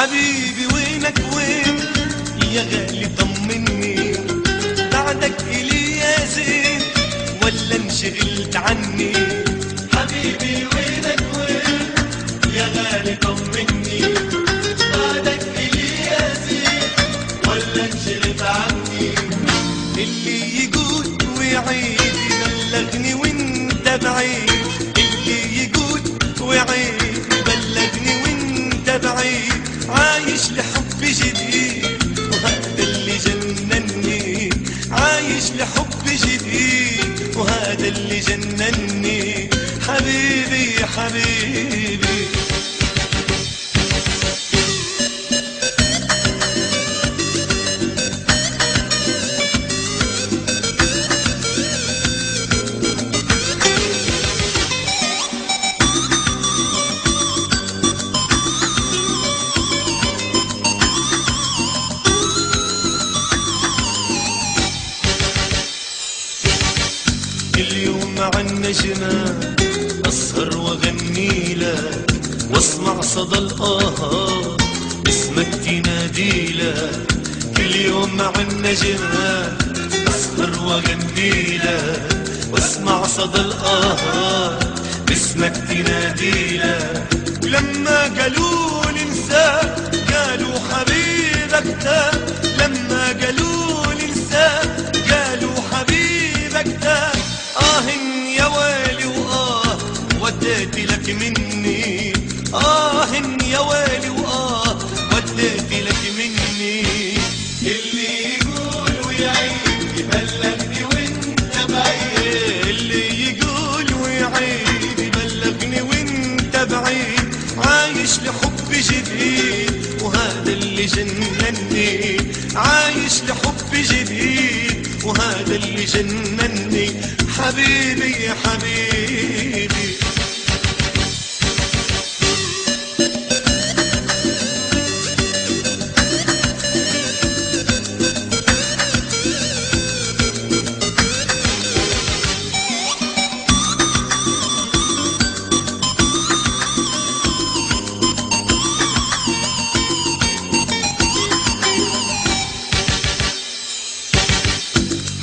حبيبي وينك وين يا غالي طمني، بعدك إلي يا زين ولا انشغلت عني. حبيبي وينك وين يا غالي طمني، بعدك إلي يا زين ولا انشغلت عني. اللي يقول ويعيد بلغني وانت بعيد، اللي يقول ويعيد بلغني وانت بعيد. عايش لحب جديد وهذا اللي جنني، عايش لحب جديد وهذا اللي جنني. حبيبي حبيبي اليوم مع النجمة أسهر وأغني لك، واسمع صدى الآه اسمك تنادي لك. كل يوم مع النجمة أسهر وأغني لك، واسمع صدى الآه اسمك تنادي لك. لما قالوا لي انساك قالوا حبيبك تاه، لما قالوا لي انساك قالوا حبيبك تاه. آه يا ويلي وآه وديت لك مني، آه يا ويلي وآه وديت لك مني. اللي يقول ويعيد يبلغني وانت بعيد، اللي يقول ويعيد يبلغني وانت بعيد. عايش لحب جديد وهذا اللي جنني، عايش لحب جديد وهذا اللي جنني. حبيبي يا حبيبي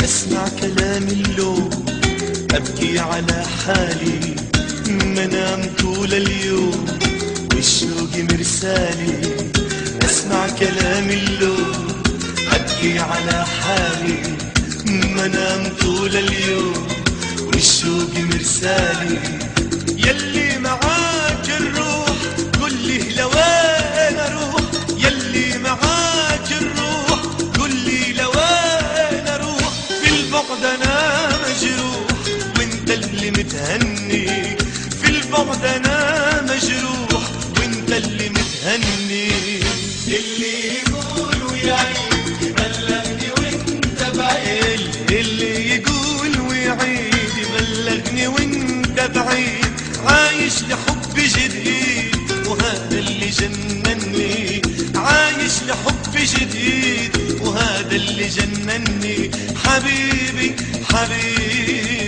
اسمع كلام اللوم أبكي على حالي، منام طول اليوم والشوق مرسالي. أسمع كلام اللوم أبكي على حالي، منام طول اليوم والشوق مرسالي. يلي معاك الروح قل لي لوين أروح، يلي معاك الروح قل لي لوين أروح. في البعد أنا مجروح وانت اللي متهني، في البعد انا مجروح وانت اللي متهني. اللي يقول ويعيد يبلغني وانت بعيد، اللي يقول ويعيد يبلغني وانت بعيد. عايش لحب جديد وهذا اللي جنني، عايش لحب جديد وهذا اللي جنني. حبيبي حبيبي.